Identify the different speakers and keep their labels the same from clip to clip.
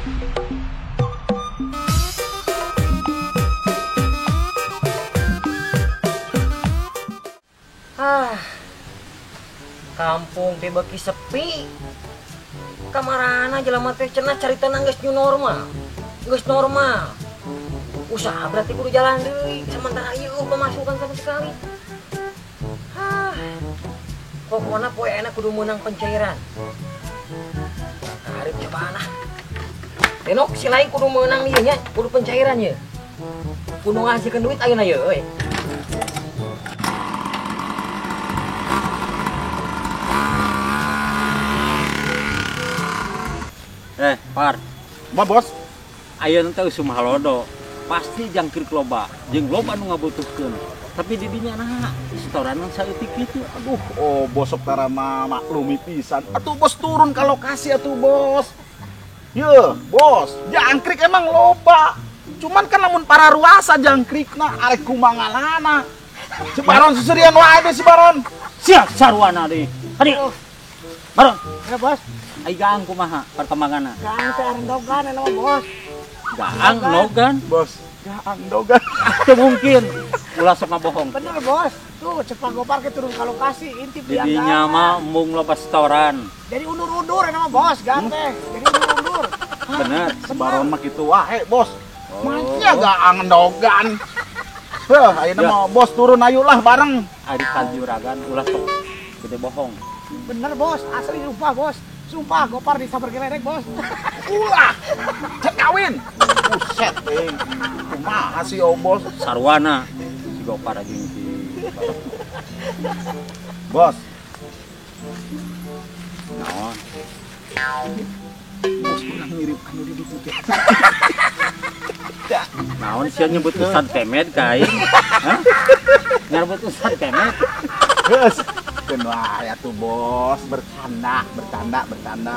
Speaker 1: Ah, kampung teh beuki sepi. Kamarana jelema teh cenah caritana geus new normal. Geus normal. Usaha berarti kudu jalan deui, sementara ieu pemasukan sama sekali. Hah. Pokona poe ayeuna kudu meunang pencairan. Karep cobaan ah. Denok si lain kudu meunang ieu nya, kudu pencairan ye. Kudu ngasihkeun duit ayeuna ye euy.
Speaker 2: Par.
Speaker 3: Ma bos,
Speaker 2: ayeuna teh usum halodo. Pasti jangkrik loba, jeung loba nu ngabutuhkeun. Tapi di dinya naha, setoran saeutik kitu.
Speaker 3: Aduh, oh bos sok tara mah maklumi pisan. Atuh bos turun ka lokasi atuh bos. Yeuh, bos, jangkrik emang loba. Cuman kan lamun para ruasa jangkrikna arek kumaha ngalana. Si Baron seserian wae deh si Baron.
Speaker 2: Sia sarwana deui. Hadi. Baron.
Speaker 4: Ya bos.
Speaker 2: Ai gaang kumaha perkembanganna?
Speaker 4: Gaang teh arendogan eta mah bos.
Speaker 2: Gaang nogan,
Speaker 3: bos. Gaang dogan.
Speaker 2: Teu mungkin. Ulah sok ngabohong.
Speaker 4: Bener bos. Tuh cepat Gopar ke turun ka lokasi intip dia.
Speaker 2: Didinya mah embung loba setoran.
Speaker 4: Jadi undur-undur eta mah bos, gaang teh. Jadi undur-undur.
Speaker 2: Bener.
Speaker 3: Si Baron mah kitu wae bos. Manya gaang dogan. Heuh, ayeuna mah bos turun ayolah bareng.
Speaker 2: Ari kajuragan ulah sok gede bohong.
Speaker 4: Bener bos, asli sumpah bos. Sumpah Gopar disabar geledek bos.
Speaker 3: Ulah, cek kawin. Buset, ting. Kumaha sih oh bos?
Speaker 2: Sarwana si Gopar jeung si
Speaker 3: Bos.
Speaker 2: Naon?
Speaker 3: Bos kurang mirip anu di ditu teh.
Speaker 2: Naon sia nyebut Ustad Kemed ka aing? Hah? Nyebut Ustad Kemed?
Speaker 3: Geus. Keun wae atuh bos, bercanda, bercanda, bercanda.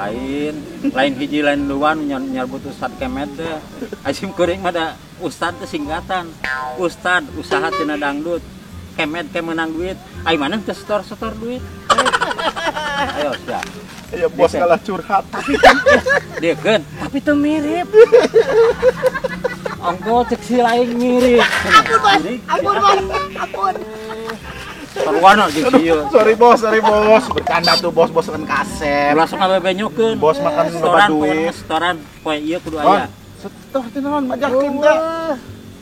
Speaker 2: Lain, lain hiji lain dua nu nyebut Ustad Kemed teh. Asim kuring mah da Ustad teh singkatan. Ustad usaha tina dangdut. Kemed teh meunang duit. Ai maneh teh setor-setor duit. Ayo sia.
Speaker 3: Ya bos kalah curhat.
Speaker 2: Tapi diekeun, tapi teu mirip. Ongko cek si lain mirip.
Speaker 4: Ampun bos, ampun bos, ampun.
Speaker 2: Sarwana jeung ieu.
Speaker 3: Sorry bos, bercanda tuh bos, bos kan kasep.
Speaker 2: Ulah sok ngabebenyokeun.
Speaker 3: Bos makan loba duit.
Speaker 2: Setoran poe ieu kudu aya.
Speaker 3: Setor teh naon majakin teh.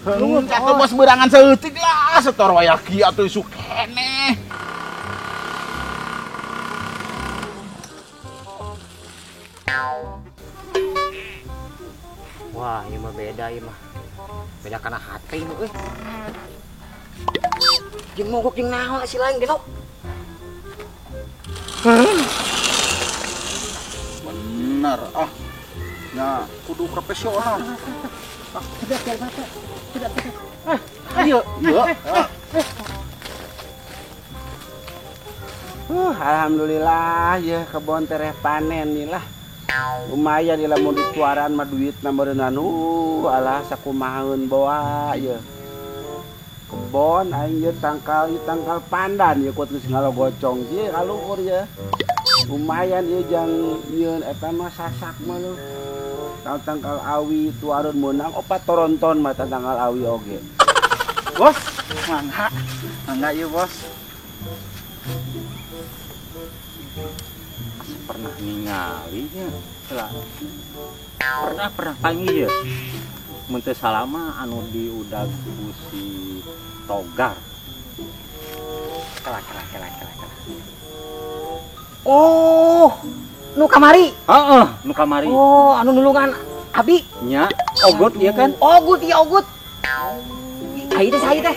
Speaker 3: Heuh, atuh bos beurangan saeutik lah, setor wayah kieu atuh isuk keneh.
Speaker 1: Wah, ini mah beda ieu mah. Beda kana hate ieu euy. Jeung mogok jeung naon si lain genok.
Speaker 3: Bener ah. Nah, kudu profesional.
Speaker 4: Tidak, tidak, tidak.
Speaker 3: Ayo, yuk.
Speaker 5: Alhamdulillah ya kebon tereh panen nih lah. Lumayan lah mau dituaran mah duit meureunnan alah sakumahaeun boa ya. Kebon aing ye tangkal pandan ye kuat geus ngalogocong ye kaluhur ye. Lumayan ye jang nyieun eta mah sasak mah lu. Tangkal awi tuarun meunang opat toronton mah tangkal awi oge.
Speaker 3: Bos, mangga. Mangga ieu bos.
Speaker 2: Pernah ningali nya. Pernah panggil ya. Mun teu salama anu diudag ku si Togar.
Speaker 1: Kela kela kela kela kela. Oh, nu kamari.
Speaker 2: Heeh, nu kamari.
Speaker 1: Oh, anu nulungan abi.
Speaker 2: Nya, ogut ieu kan?
Speaker 1: Ogut ieu ogut. Ai teh saha teh?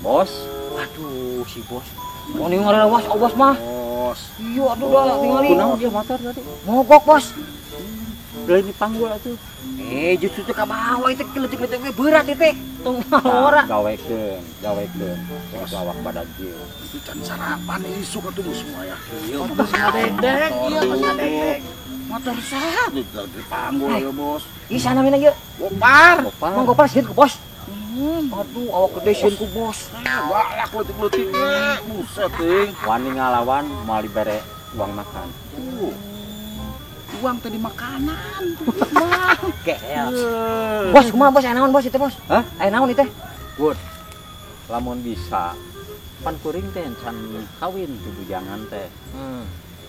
Speaker 2: Bos.
Speaker 1: Aduh, si bos. Oh, ningali was bos mah.
Speaker 3: Bos.
Speaker 1: Iya atuh dah tingali.
Speaker 2: Kunaon dia motor tadi?
Speaker 1: Mogok, bos.
Speaker 2: Lain dipanggul atuh.
Speaker 1: Justru teh ka bawah itu leutik-leutik berat ieu teh. Tong ora.
Speaker 2: Gawekeun, gawekeun. Sok awak badag ieu.
Speaker 3: Itu can sarapan isuk atuh geus semua ya.
Speaker 4: Iya, bos ngadedek, iya bos ngadedek.
Speaker 3: Motor saha dipanggul ya, bos.
Speaker 1: Ih sana mina ieu.
Speaker 3: Gopar.
Speaker 1: Mang Gopar sieun ku bos. Aduh, awak gede sieun ku bos.
Speaker 3: Galak leutik-leutik ge. Buset ting.
Speaker 2: Wani ngalawan moal dibere uang makan.
Speaker 3: Uang teh di makanan.
Speaker 1: Gel. Bos, kumaha bos? Aya naon bos itu bos?
Speaker 2: Hah?
Speaker 1: Aya naon itu?
Speaker 2: Good. Lamun bisa pan kuring teh can kawin ti bujangan teh.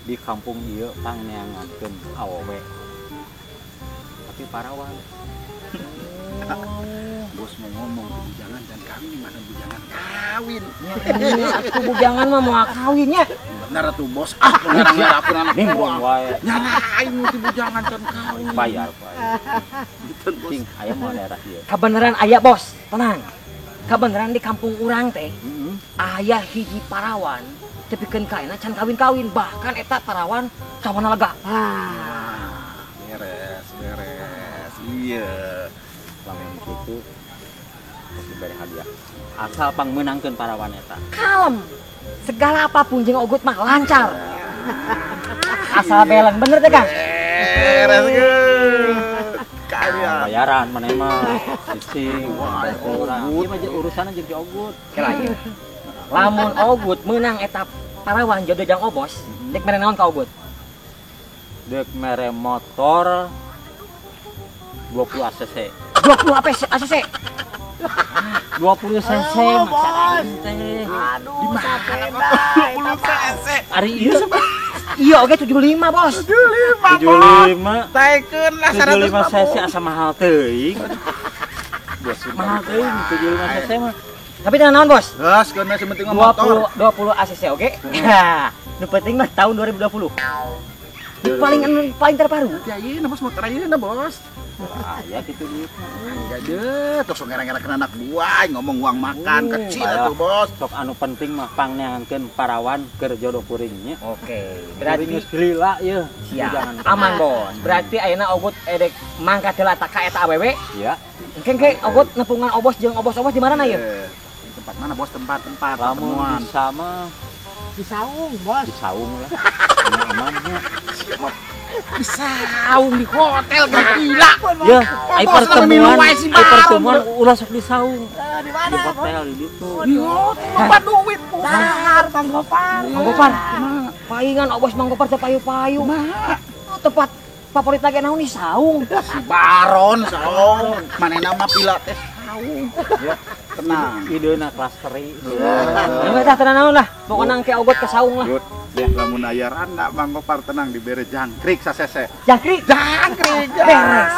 Speaker 2: Di kampung ieu pangneangankeun awewe. Tapi parawan.
Speaker 3: Bos mau ngomong bujangan dan kawin di mana bujangan kawin.
Speaker 1: Atuh bujangan mah moal kawinnya.
Speaker 3: Bener atuh bos. Ah, ngarang-ngarang anak
Speaker 2: nimbrung wae.
Speaker 3: Nyalain ti bujangan can kawin.
Speaker 2: Bayar wae. Cing aya mah daerah ieu.
Speaker 1: Kabeneran aya bos, tenang. Kabeneran di kampung urang teh aya hiji parawan tepikeun ka ayeuna can kawin-kawin, bahkan eta parawan sawana lega.
Speaker 3: Beres, beres. Iya.
Speaker 2: Lamun kitu pasti beri hadiah. Asal pangmeunangkeun parawan eta.
Speaker 1: Kalem. Segala apapun jeung Ogut mah lancar. Asal belen bener teh Kang.
Speaker 3: Beres geus. Kalian.
Speaker 2: Bayaran maneh mah. Cicing. Urang. Ieu mah urusanna jeung si Ogut.
Speaker 1: Kela ieu. Lamun Ogut meunang eta parawan jodoh jang Obos, dek mere naon ka Ogut?
Speaker 2: Dek mere motor 20 ACC.
Speaker 1: 20 ACC.
Speaker 2: 20 cc maca aing teh.
Speaker 4: Aduh, sapeda.
Speaker 3: 20 cc.
Speaker 2: Ari ieu
Speaker 1: iya oge 75 bos.
Speaker 3: 75.
Speaker 2: 75.
Speaker 3: Taekeun lah
Speaker 2: 175 cc asa mahal teuing. Bos mahal teuing 75 cc mah.
Speaker 1: Tapi tenang naon bos?
Speaker 3: Geus keun we penting mah motor.
Speaker 1: 20 ACC oge. Nu penting mah tahun 2020. Paling terbaru.
Speaker 3: Ya ayeuna bos motor ayeuna bos.
Speaker 2: Aya kitu duitna.
Speaker 3: Ya deh, tos ngera-ngerakeun anak buah ngomong uang makan kecil atuh bos.
Speaker 2: Sok anu penting mah pangneangankeun parawan keur jodoh kuring nya.
Speaker 1: Oke, berarti
Speaker 2: geus lila yeuh.
Speaker 1: Siap. Aman bos. Berarti ayeuna Ogut edek mangkat heula ka eta awewe.
Speaker 2: Iya.
Speaker 1: Engke engke Ogut nepungan Obos jeung Obos-obos di mana na ieu?
Speaker 3: Tempat mana bos? Tempat-tempat
Speaker 2: pertemuan. Lamun bisa mah
Speaker 4: di saung bos.
Speaker 2: Di saung lah. Aman-amannya.
Speaker 3: Di saung di hotel gila.
Speaker 2: Ya, ai pertemuan ulah sok di saung.
Speaker 4: Di mana?
Speaker 2: Di hotel di ditu.
Speaker 3: Di hotel loba duit.
Speaker 4: Dahar Mang Gopar.
Speaker 1: Mang Gopar. Paingan Obos Mang Gopar teh payu-payu. Tempat favorit lagi naon nih saung.
Speaker 3: Si Baron saung. Manehna mah pilates saung.
Speaker 2: Ya,
Speaker 3: tenang.
Speaker 2: Ideuna klasteri.
Speaker 1: Heeh, tah tenang naon lah. Pokona engke Ogot ke saung lah.
Speaker 3: Ya, lamun aya randa Mang Gopar tenang dibere jangkrik sasese.
Speaker 1: Jangkrik?
Speaker 3: Jangkrik.
Speaker 1: Beres.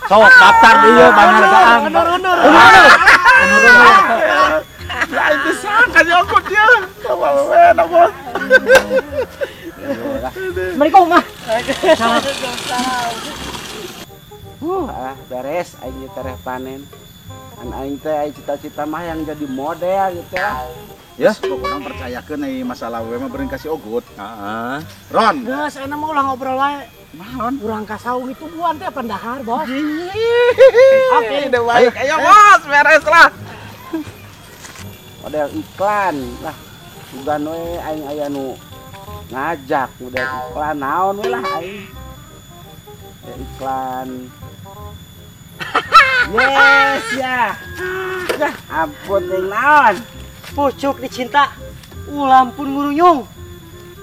Speaker 2: Sok daftar deui panghargaan.
Speaker 4: Undur-undur.
Speaker 2: Undur-undur.
Speaker 3: Ya itu sangka Ogot ya. Kawawen bos.
Speaker 1: Assalamualaikum mah.
Speaker 5: Beres aing tereh panen. An aing teh aing cita-cita mah yang jadi model gitu lah.
Speaker 3: Ya, pokoknya percayakeun euy masalah we mah beureun ka si Ogut.
Speaker 2: Heeh.
Speaker 3: Ron.
Speaker 4: Geus ayeuna mah ulah ngobrol wae.
Speaker 3: Naon?
Speaker 4: Urang ka saung itu buan teh pendahar, Bos.
Speaker 3: Oke, udah baik. Ayo, Bos, beres lah.
Speaker 5: Model iklan lah. Bukan we aing aya nu ngajak model iklan naon we lah aing. Ya, iklan. Yes ya. Dah ampun ting naon.
Speaker 1: Pucuk dicinta ulam pun ngurunyung.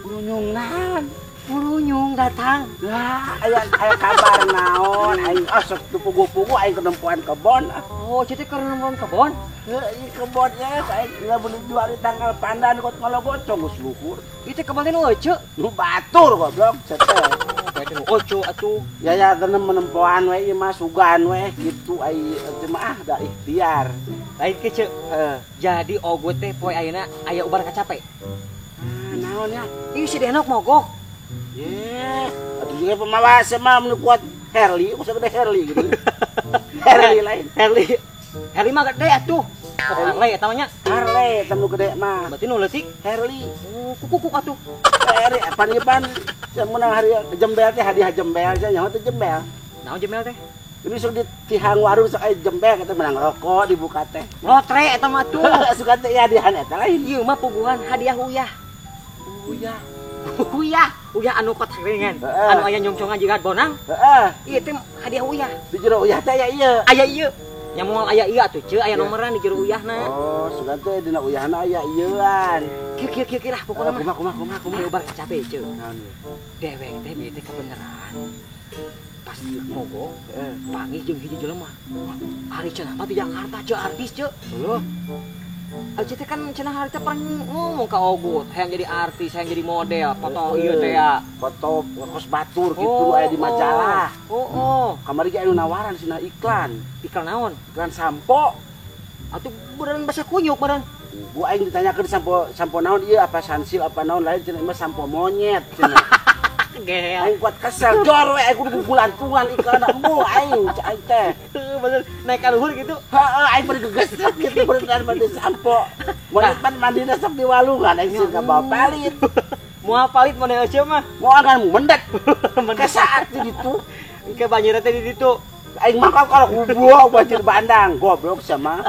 Speaker 5: Ngurunyung naon?
Speaker 1: Ngurunyung datang.
Speaker 5: Lah aya kabar naon aing osok teu pugu-pugu aing kenempuan kebon.
Speaker 1: Oh, jadi kenempuan kebon?
Speaker 5: Heuh, ieu kebon nya aing lamun dijual di tanggal pandan kot ngalogocong geus luhur.
Speaker 1: Ieu teh kebon teh nu ece.
Speaker 5: Nu batur goblok cetel.
Speaker 1: Oco atuh.
Speaker 5: Ya ya tenem menempoan we ieu mah sugan we kitu ai jemaah da ikhtiar.
Speaker 1: Lain ke ceu. Jadi Ogut teh poe ayeuna aya ubar kacape.
Speaker 5: Naon ya?
Speaker 1: Ieu si Denok mogok.
Speaker 5: Ye, atuh juga pemawas mah nu kuat Herli, usah gede Herli gitu. Herli lain.
Speaker 1: Herli. Herli mah gede atuh. Oh, Harley eta mah nya.
Speaker 5: Harley eta nu gede mah.
Speaker 1: Berarti nu leutik
Speaker 5: Herli.
Speaker 1: Oh, kukuk atuh.
Speaker 5: Herli pan ieu pan menang hari jembel teh hadiah jembel aja nyaho teh jembel.
Speaker 1: Naon jembel teh?
Speaker 5: Ini sok di tihang warung sok aya jembel kata menang rokok dibuka teh.
Speaker 1: Lotre eta mah tuh.
Speaker 5: Suka teh hadiahan eta lain.
Speaker 1: Ieu mah puguhan hadiah uyah.
Speaker 5: Uyah.
Speaker 1: Uyah, uyah anu kotak ringan. Anu aya nyongcongan jiga bonang.
Speaker 5: Heeh.
Speaker 1: Ieu teh hadiah uyah.
Speaker 5: Di jero uyah teh aya ieu.
Speaker 1: Aya ieu. Nya moal aya ieu atuh ceu, aya nomoran di jero uyahna.
Speaker 5: Oh, sugan teh dina uyahna aya ieuan.
Speaker 1: Kieu kieu kieu lah pokona mah.
Speaker 5: Kumaha kumaha kumaha kumaha.
Speaker 1: Ayo bar capek ceu.
Speaker 5: Naon ieu?
Speaker 1: Dewek teh bieu teh kabeneran. Pas mogok, panggih jeung hiji jelema. Ari cenah mah di Jakarta ceu artis ceu.
Speaker 5: Heuh.
Speaker 1: Ece teh kan cenah hari teh pernah ngomong ka Ogut, hayang jadi artis, hayang jadi model, foto ieu teh ya.
Speaker 5: Foto kos batur gitu aya di majalah.
Speaker 1: Oh.
Speaker 5: Kamari ge anu nawaran cenah iklan.
Speaker 1: Iklan naon?
Speaker 5: Iklan sampo.
Speaker 1: Atuh beureun basa kunyuk beureun.
Speaker 5: Bu aing ditanyakeun sampo sampo naon ieu apa Sunsilk apa naon lain cenah mah sampo monyet cenah.
Speaker 1: Gel.
Speaker 5: Aing kuat kesel jor we aing kudu gugulantungan iklan embu aing cak aing teh.
Speaker 1: Bener naik ka luhur gitu.
Speaker 5: Heeh, aing bari gegesek gitu beneran mandi sampo. Monyet pan mandina sok di walungan aing sieun ka bawa palit.
Speaker 1: Moal palit mun eueuh mah.
Speaker 5: Moal kan mendet. Kesaat di ditu.
Speaker 1: Ke banjir teh di ditu.
Speaker 5: Aing mah kalau goblok banjir bandang, goblok sama.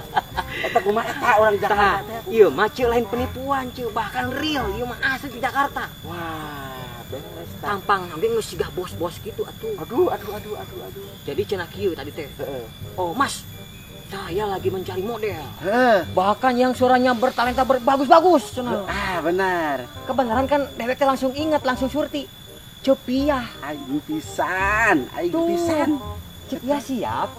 Speaker 5: Eta kumaha eta orang Jakarta teh.
Speaker 1: Ieu mah ceu lain penipuan ceu, bahkan real ieu mah asli di Jakarta.
Speaker 5: Wah. Beres
Speaker 1: tampang nanti geus siga bos-bos gitu atuh.
Speaker 5: Aduh aduh aduh aduh aduh.
Speaker 1: Jadi cenah kieu tadi teh.
Speaker 5: Heeh.
Speaker 1: Oh, Mas, saya lagi mencari model.
Speaker 5: Heeh.
Speaker 1: Bahkan yang suaranya bertalenta berbagus-bagus cenah.
Speaker 5: Ah, benar.
Speaker 1: Kebenaran kan dewek teh langsung ingat, langsung surti. Cepiah.
Speaker 5: Aing pisan, aing pisan.
Speaker 1: Cepiah siap.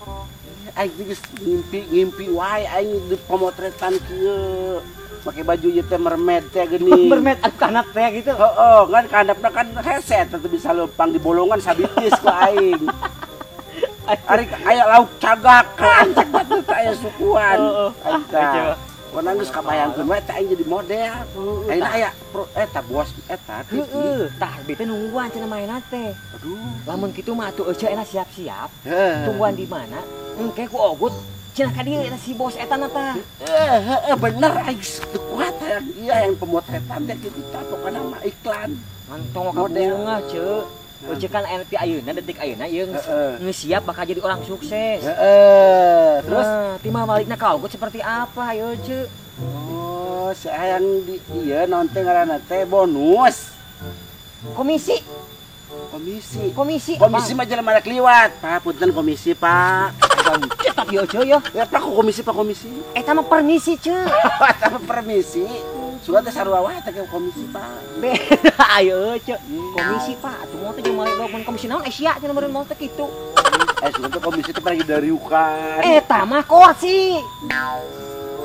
Speaker 5: Aing geus ngimpi-ngimpi wae aing di pemotretan kieu. Pakai baju ieu teh mermaid teh geuning.
Speaker 1: Mermaid anu kanap teh gitu.
Speaker 5: Heeh, kan kanapna kan reset teu bisa leumpang di bolongan sabitis ku aing. Ari aya lauk cagak kan cek batu teh aya sukuan.
Speaker 1: Heeh.
Speaker 5: Tah. Pokona geus kabayangkeun we teh aing jadi model. Ayeuna aya eta bos eta.
Speaker 1: Heeh, tah bi teh nungguan cenah maena teh.
Speaker 5: Aduh,
Speaker 1: lamun kitu mah atuh euceu enak siap-siap.
Speaker 5: Heeh.
Speaker 1: Tungguan di mana? Engke ku Ogut cenah ka dieu eta si bos eta na tah.
Speaker 5: Heeh, bener aing teu kuat hayang ieu hayang pemotretan teh kitu tah pokona mah iklan.
Speaker 1: Mantong ka bunga ceu. Euceu kan aya ti ayeuna detik ayeuna ieu geus siap bakal jadi orang sukses.
Speaker 5: Heeh. Terus
Speaker 1: timah balikna ka Ogut seperti apa ieu ceu?
Speaker 5: Oh, si hayang di ieu naon teh ngaranna teh bonus.
Speaker 1: Komisi.
Speaker 5: Komisi.
Speaker 1: Komisi.
Speaker 5: Komisi mah jelema rek liwat. Pak, punten komisi, Pak.
Speaker 1: Cetak ieu ceu ya.
Speaker 5: Ya Pak, komisi Pak komisi.
Speaker 1: Eta mah permisi ceu.
Speaker 5: Eta mah permisi. Sudah teh sarua wae teh komisi Pak.
Speaker 1: Beda ayo ceu. Komisi Pak, atuh moal teh jeung male mun komisi naon Asia cenah meureun moal teh kitu.
Speaker 5: Sudah teh komisi teh pergi dari Wukan.
Speaker 1: Eta mah kursi.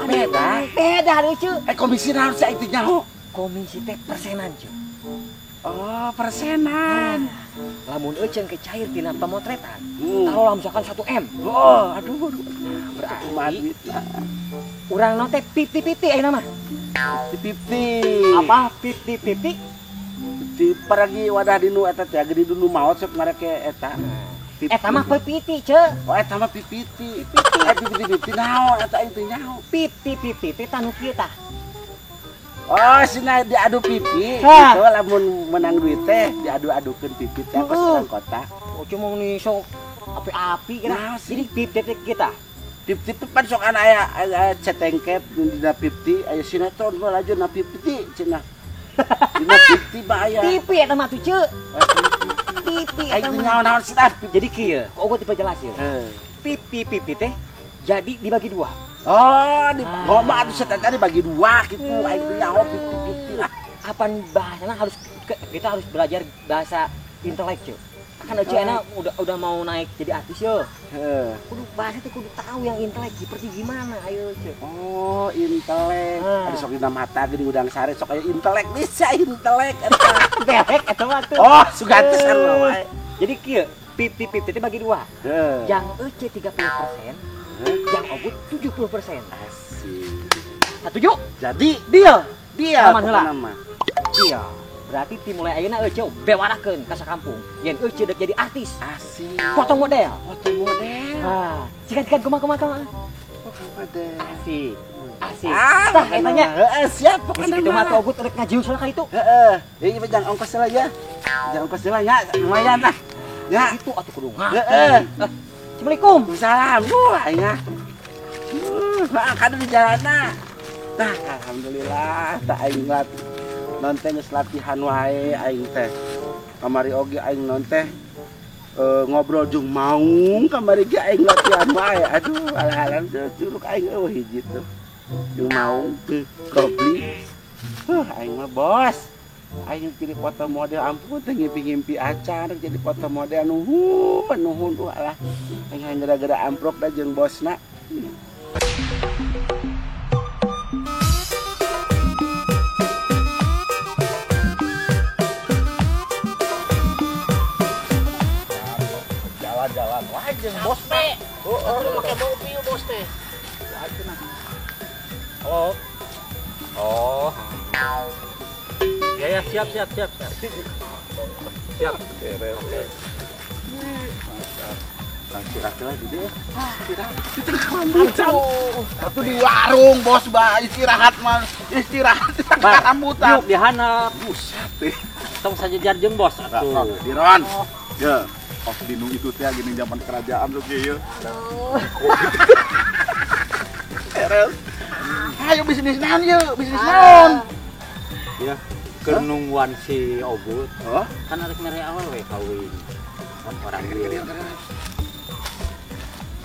Speaker 5: Beda.
Speaker 1: Beda deui ceu.
Speaker 5: Komisi naon sih aing teh nyaho?
Speaker 1: Komisi teh persenan ceu.
Speaker 5: Oh, persenan.
Speaker 1: Nah, lamun euceun ke cair tina pemotretan. Taruhlah misalkan 1 M.
Speaker 5: Oh, aduh aduh.
Speaker 1: Berarti urang naon teh 50-50 ayeuna mah.
Speaker 5: 50-50.
Speaker 1: Apa 50-50?
Speaker 5: 50 paragi wadah dinu eta teh gede dinu maot sok ngareke eta.
Speaker 1: Eta mah 50 ceu.
Speaker 5: Oh, eta mah 50. 50-50 naon eta aing teh nyaho.
Speaker 1: 50-50 teh tanu kieu tah.
Speaker 5: Oh, sina diadu pipi gitu lamun menang duit teh diadu-adukeun pipi teh pas urang kota.
Speaker 1: Oh, cuma nih sok api-api kira. Jadi pipi teh kita.
Speaker 5: Pipi teh pan sok ana aya cetengkep dina pipi aya sinetron gua laju na pipi cenah. Dina pipi mah aya.
Speaker 1: Pipi eta mah tuh ceu. Pipi eta mah.
Speaker 5: Naon-naon sih tah.
Speaker 1: Jadi kieu, kok gua tipe jelas ieu. Pipi pipi teh jadi dibagi dua.
Speaker 5: Oh, di ngomong atuh setan tadi bagi dua gitu. Aing teh nyaho pipi-pipi lah.
Speaker 1: Apan bahasana harus kita harus belajar bahasa intelek, cuy. Kan euceu enak udah mau naik jadi artis yo.
Speaker 5: Heeh.
Speaker 1: Kudu bahasa teh kudu tahu yang intelek seperti gimana ayo cuy.
Speaker 5: Oh, intelek. Ada sok dina mata geuning udang sare sok aya intelek bisa intelek eta.
Speaker 1: Belek eta mah tuh.
Speaker 5: Oh, sugan teh sarua wae.
Speaker 1: Jadi kieu, pipi-pipi teh bagi dua.
Speaker 5: Heeh.
Speaker 1: Yang euceu 30%, yang Ogut 70%.
Speaker 5: Asik.
Speaker 1: Setuju?
Speaker 5: Jadi
Speaker 1: deal.
Speaker 5: Deal.
Speaker 1: Aman heula. Deal. Berarti ti mulai ayeuna euceu bewarakeun ka sakampung. Yen euceu dek jadi artis.
Speaker 5: Asik.
Speaker 1: Foto model.
Speaker 5: Foto model.
Speaker 1: Ah, sikat-sikat kumaha kumaha kumaha.
Speaker 5: Model.
Speaker 1: Asik. Asik.
Speaker 5: Ah,
Speaker 1: tah eta nya.
Speaker 5: Heeh, siap pokona.
Speaker 1: Geus kitu mah Ogut rek ngajius lah ka itu.
Speaker 5: Heeh. Ieu mah jangan ongkos heula ya. Jangan ongkos heula nya, lumayan lah. Ya.
Speaker 1: Itu atuh kudu ngah.
Speaker 5: Heeh.
Speaker 1: Assalamualaikum.
Speaker 5: Waalaikumsalam. Wah, aing ah. Kadu di jalana. Tah, alhamdulillah tah aing non teh geus latihan wae aing teh. Kamari oge aing non teh Ngobrol jeung maung kamari ge aing latihan wae. Aduh, alah-alah curug aing eueuh hiji tuh. Jeung maung teu gobli. Aing mah bos. Aing jadi foto model ampun teh ngimpi-ngimpi acan jadi foto model nuhun nuhun tuh alah. Aing hayang gara-gara amprok da jeung bosna.
Speaker 3: Jalan-jalan wae jeung bos teh. Heeh,
Speaker 4: make mobil bos teh.
Speaker 2: Oh. Oh. Ya, ya, siap. Siap. Siap.
Speaker 3: Oke. Istirahat lagi deh. Istirahat. Di tengah rambutan. Satu di warung bos bah istirahat mah. Istirahat di tengah rambutan.
Speaker 2: Yuk dihanap.
Speaker 3: Buset deh.
Speaker 2: Tong sajajar jeung bos atuh.
Speaker 3: Diron. Ya. Os dinu itu teh gini zaman kerajaan tuh kieu. Beres. Ayo bisnis naon yeuh, bisnis naon?
Speaker 2: Ya, keur nungguan si Ogut.
Speaker 3: Hah?
Speaker 2: Kan arek mere awewe kawin. Orang ieu.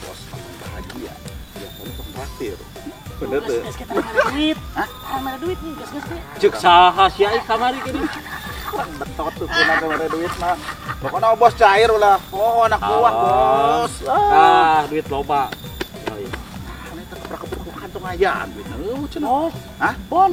Speaker 3: Bos lamun bahagia, ya pun sok traktir. Bener teu?
Speaker 4: Geus kita mere duit. Hah? Mere duit nih, geus geus.
Speaker 2: Ceuk saha sia ieu kamari gini?
Speaker 3: Betot tuh kuna mere duit mah. Pokoknya bos cair ulah. Oh, anak buah bos.
Speaker 2: Ah, duit loba.
Speaker 3: Ini terkeprak-kepruk kantong ayam duit. Heuh cenah.
Speaker 4: Oh.
Speaker 3: Hah? Bon.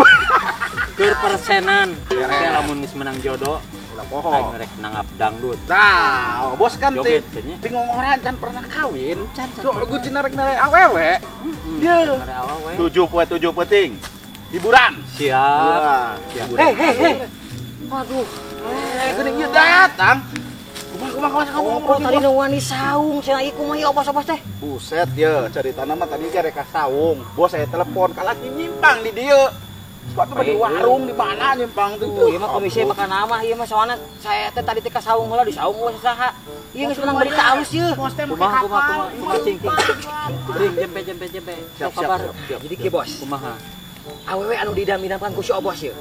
Speaker 2: Keur persenan. Teh lamun geus menang jodoh,
Speaker 3: ulah poho.
Speaker 2: Aing rek nanggap dangdut.
Speaker 3: Tah, bos kan teh tingongoran can pernah kawin. Sok gue cenah rek mere awewe. Ye. 7 poe 7 peuting. Hiburan.
Speaker 2: Siap.
Speaker 1: Hei, hei, hei. Waduh.
Speaker 3: Geuning ieu datang. Kumaha
Speaker 1: kumaha tadi nu wani saung cenah ieu kumaha ieu obos-obos teh.
Speaker 3: Buset ye, caritana mah tadi ge rek ka saung. Bos saya telepon kalaki nyimpang di dieu. Sepatu di warung di mana nyimpang tuh.
Speaker 1: Ieu mah komisi makan nama ieu mah soalna saya teh tadi teh ka saung heula di saung we saha. Ieu geus menang berita alus ieu.
Speaker 4: Bos teh make
Speaker 2: Kumaha
Speaker 4: kapal.
Speaker 2: kumaha kumaha cing cing. Ring jempe jempe jempe.
Speaker 3: Siap,
Speaker 2: Sok kabar.
Speaker 3: siap, siap.
Speaker 1: Jadi kieu bos.
Speaker 2: Kumaha?
Speaker 1: Awewe anu didam-idamkan ku si Obos ieu.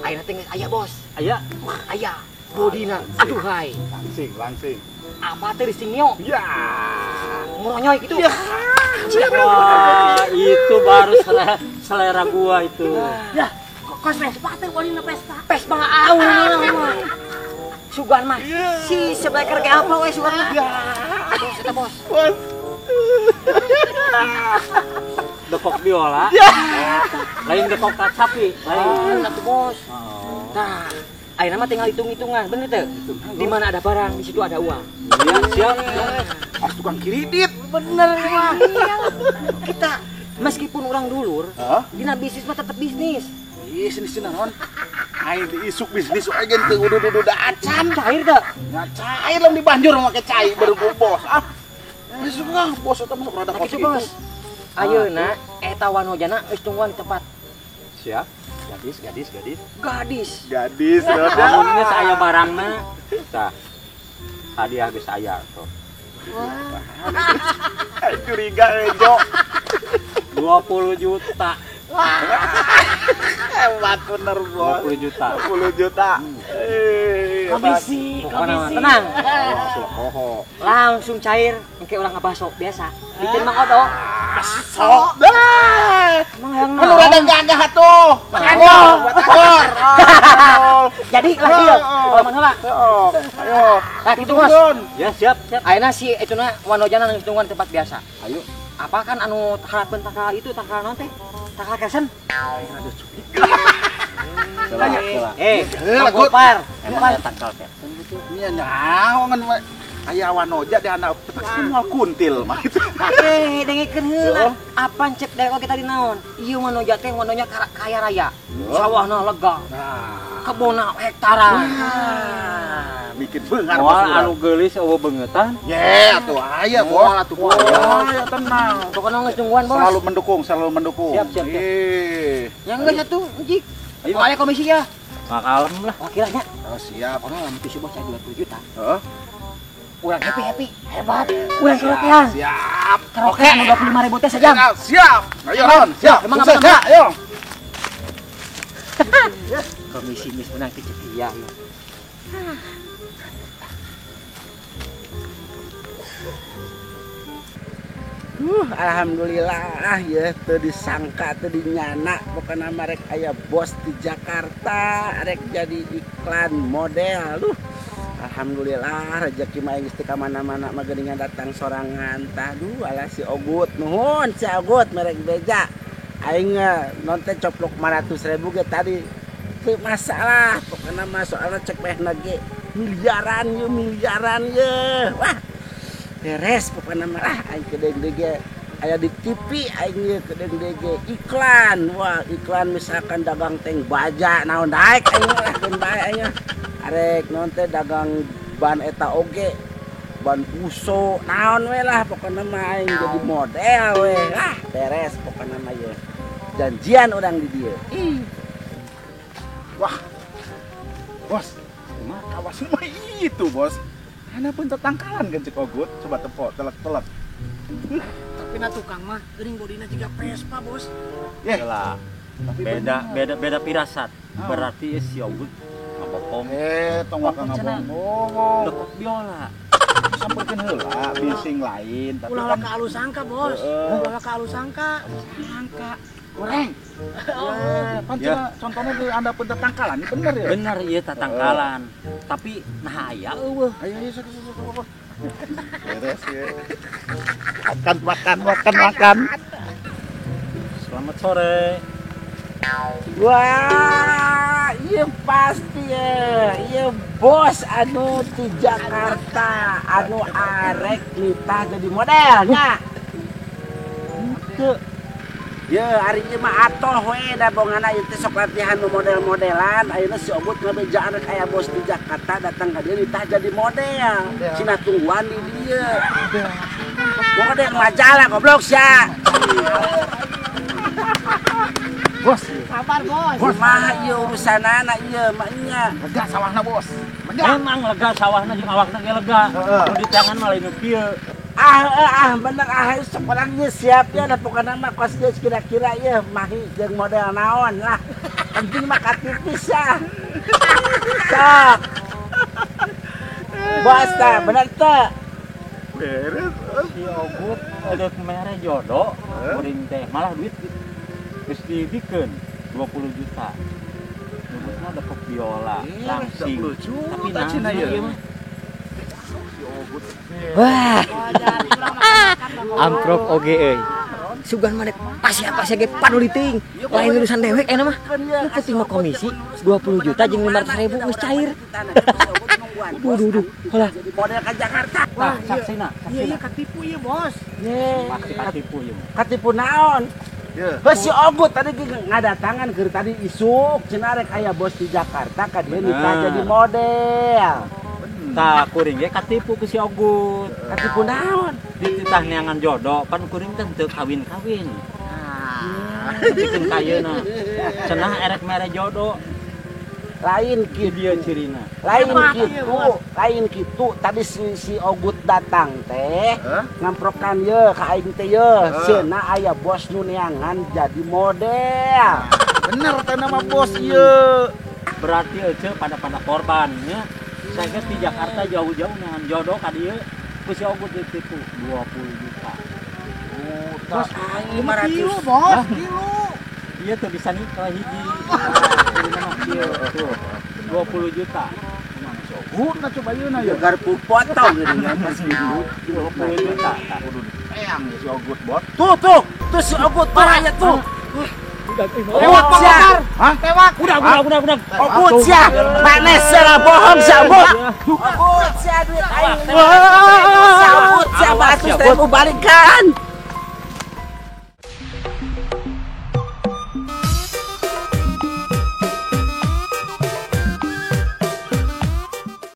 Speaker 1: Ayeuna teh geus aya bos.
Speaker 2: Aya.
Speaker 1: Wah, aya. Bodina. Aduh hai.
Speaker 3: Langsing, langsing.
Speaker 1: Apa teh disingio?
Speaker 3: Ya.
Speaker 1: Nguronyoy gitu.
Speaker 3: Ya.
Speaker 2: Wah, itu baru selera gua itu.
Speaker 4: Ya, kos Vespa teh wani Vespa.
Speaker 1: Vespa awewe. Sugan mah. Si sebleker ge apa we sugan mah.
Speaker 3: Ya.
Speaker 1: Bos eta bos.
Speaker 3: Bos.
Speaker 2: Dekok biola. Lain dekok kacapi, lain.
Speaker 1: Satu bos. Nah, ayeuna mah tinggal hitung-hitungan, bener teu? Di mana ada barang, di situ ada uang.
Speaker 2: Iya, siap.
Speaker 3: Harus tukang kredit.
Speaker 1: Bener mah. Kita meskipun orang dulur, dina bisnis mah tetep bisnis.
Speaker 3: Ih, sini sini naon? Aing diisuk bisnis we ge teu uduh-uduh da acan.
Speaker 1: Cair teu?
Speaker 3: Nya cair lamun dibanjur make cai baru bos. Ah. Isuk ah, bos eta mah rada
Speaker 1: Nah,
Speaker 3: kos
Speaker 1: kitu bos. Ayeuna eta wanojana geus tungguan di tempat.
Speaker 2: Siap. Gadis, gadis, gadis.
Speaker 1: Gadis.
Speaker 3: Gadis,
Speaker 2: Lamun geus aya barangna, tah. Hadiah geus aya tuh.
Speaker 3: Wah. Curiga ejo.
Speaker 2: 20 juta.
Speaker 3: Hebat bener bos.
Speaker 2: 20 juta.
Speaker 3: 20 juta.
Speaker 4: Komisi, komisi.
Speaker 1: Tenang.
Speaker 3: Oh,
Speaker 1: Langsung cair, engke urang ngabaso biasa. Bikin Mang Odo.
Speaker 3: Sok dah.
Speaker 1: Emang hayang
Speaker 3: Anu rada gagah atuh. Agor, buat agor.
Speaker 1: Jadi lah ieu. Lamun heula.
Speaker 3: Ayo.
Speaker 1: Nah, kitu bos.
Speaker 2: Ya, siap, siap.
Speaker 1: Ayeuna si ituna wanojana geus tungguan tempat biasa.
Speaker 3: Ayo.
Speaker 1: Apa kan anu harapan tangkal itu tangkal naon teh? Tangkal kersen.
Speaker 3: Rada curiga.
Speaker 1: Eh, Gopar.
Speaker 2: Emang aya tangkal kersen gitu.
Speaker 3: Nya nyaho ngan aya wanoja di anak semua kuntil mah itu.
Speaker 1: Eh, dengekeun heula. Apan cek daek oge tadi naon? Ieu wanoja teh wanonya kaya raya. Sawahna lega.
Speaker 3: Nah,
Speaker 1: Kebonna hektaran.
Speaker 3: bikin beungar
Speaker 2: Moal anu geulis eueuh beungeutan.
Speaker 3: Ye, atuh aya bos.
Speaker 1: Moal atuh bos.
Speaker 3: Aya tenang.
Speaker 1: Pokokna geus nungguan bos.
Speaker 3: Selalu mendukung, selalu mendukung.
Speaker 2: Siap, siap, siap.
Speaker 3: Ih.
Speaker 1: Ya geus atuh, Jik. Ayo aya komisi ya.
Speaker 2: Makalem lah.
Speaker 1: Wakilnya.
Speaker 3: Oh, siap.
Speaker 1: Orang lamun tisu bos cai 20 juta.
Speaker 3: Heeh.
Speaker 1: Urang happy-happy. Hebat. Urang karaokean.
Speaker 3: Siap.
Speaker 1: Karaokean anu 25.000 teh sejam.
Speaker 3: Siap, siap. Ayo Ron, siap.
Speaker 1: Emang
Speaker 3: Sukses,
Speaker 1: apa-apa?
Speaker 3: ya, ayo.
Speaker 1: Komisi geus menang teh ceuk iya.
Speaker 5: Alhamdulillah ya teu disangka teu dinyana pokona mah rek aya bos di Jakarta rek jadi iklan model. Alhamdulillah rezeki mah geus teu ka mana-mana mah geuningan datang sorangan tah. Duh alah si Ogut nuhun si Ogut merek beja aing non teh coplok 500.000 ge tadi teu masalah pokona mah soalna cek mehna ge miliaran ye miliaran ye. Wah beres pokoknya mah ah aing kedeung deui ge aya di TV aing ye kedeung deui ge iklan. Wah iklan misalkan dagang teng baja naon daek aing lah keun bae aing arek naon teh dagang ban eta oge ban uso naon we lah pokoknya mah aing jadi model we. Ah beres pokoknya mah ye janjian urang di dieu. Ih
Speaker 3: wah bos mah kawas mah itu bos. Ana pun tetangkalan kan cek Ogut, coba tepok telek-telek.
Speaker 4: Tapi na tukang mah geuning bodina jiga Vespa, Bos.
Speaker 3: Yeh lah. Tapi
Speaker 2: beda pirasat. Berarti si Ogut ngabokong.
Speaker 3: Tong waka ngabohong.
Speaker 2: Dekok biola.
Speaker 3: Sampeurkeun heula bising lain tapi
Speaker 4: ulah waka alus sangka, Bos. Ulah waka alus sangka. Sangka.
Speaker 3: Goreng. Pan cenah contohnya di anda pun tetangkalan ini bener ya?
Speaker 2: Bener iya tetangkalan. Tapi nah aya eueuh.
Speaker 3: Ayo ayo sok sok. Beres ya. Makan makan makan makan.
Speaker 2: Selamat sore.
Speaker 5: Wah, iya pasti ya. Iya bos anu di Jakarta anu arek nitah jadi modelnya. Henteu. Ya hari ini mah atoh we da bongana ieu teh sok latihan nu model-modelan ayeuna si Ogut ngabejaan rek aya bos di Jakarta datang ka dieu nitah jadi model. Cina tungguan di dieu. Model majalah goblok sia.
Speaker 3: Bos,
Speaker 4: sabar bos.
Speaker 5: Bos mah ieu urusanana ieu mah nya.
Speaker 3: Lega sawahna bos. Lega.
Speaker 2: Emang lega sawahna jeung awakna ge lega. Nu di tangan mah lain nu kieu.
Speaker 5: Ah bener ah sekolahnya siap ya da pokona mah kos geus kira-kira ya mahi jeung model naon lah. Penting mah katipis ya. Sok. Bos tah bener teu?
Speaker 3: Beres.
Speaker 2: Si Ogut udah mere jodoh kuring teh malah duit geus dibikeun 20 juta. Nyebutna depok biola langsing.
Speaker 3: 20 juta cenah ieu mah.
Speaker 1: Wah, amprok oge euy. Sugan mah pasti ge paduli teuing. Lain urusan dewek ayeuna mah. Nu penting mah komisi 20 juta jeung 500.000 geus cair. Duh duh duh, holah.
Speaker 5: Model ka Jakarta.
Speaker 2: Wah, saksina,
Speaker 4: saksina. Iya, katipu ieu, Bos.
Speaker 2: Pasti katipu ieu.
Speaker 5: Katipu naon? Bos si Ogut tadi ngadatangan keur tadi isuk cenah rek aya bos di Jakarta ka dieu nitah jadi model.
Speaker 2: Tah kuring ge katipu ku si Ogut.
Speaker 5: Katipu naon?
Speaker 2: Dititah neangan jodoh, pan kuring teh teu kawin-kawin. Ah, pikeun kayeuna. Cenah erek mere jodoh.
Speaker 5: Lain kieu
Speaker 2: dia cirina.
Speaker 5: Lain kitu, lain kitu tadi si Ogut datang teh ngamprokan ye ka aing teh ye. Cenah aya bos nu neangan jadi model.
Speaker 3: Bener teh nama bos ieu.
Speaker 2: Berarti euceu pada korban nya. Saya geus di Jakarta jauh-jauh neangan jodoh ka dieu ku si Ogut ditipu 20 juta.
Speaker 5: Bos aing 500
Speaker 4: kilo, bos, kilo.
Speaker 2: Iya tuh bisa nikah hiji. Ieu tuh 20 juta.
Speaker 3: Ogut na coba yeuna ya.
Speaker 5: Garpu potong geuning pas gitu.
Speaker 2: 20 juta.
Speaker 3: Kudu diteang si Ogut, Bos.
Speaker 5: Tuh tuh, tuh si Ogut tuh aya tuh.
Speaker 4: Tewak, sia.
Speaker 3: Hah?
Speaker 4: Tewak.
Speaker 2: Udah.
Speaker 5: Ogut sia. Manes sia bohong sia, Ogut. Ogut sia duit aing. Ogut sia 100.000 balikan.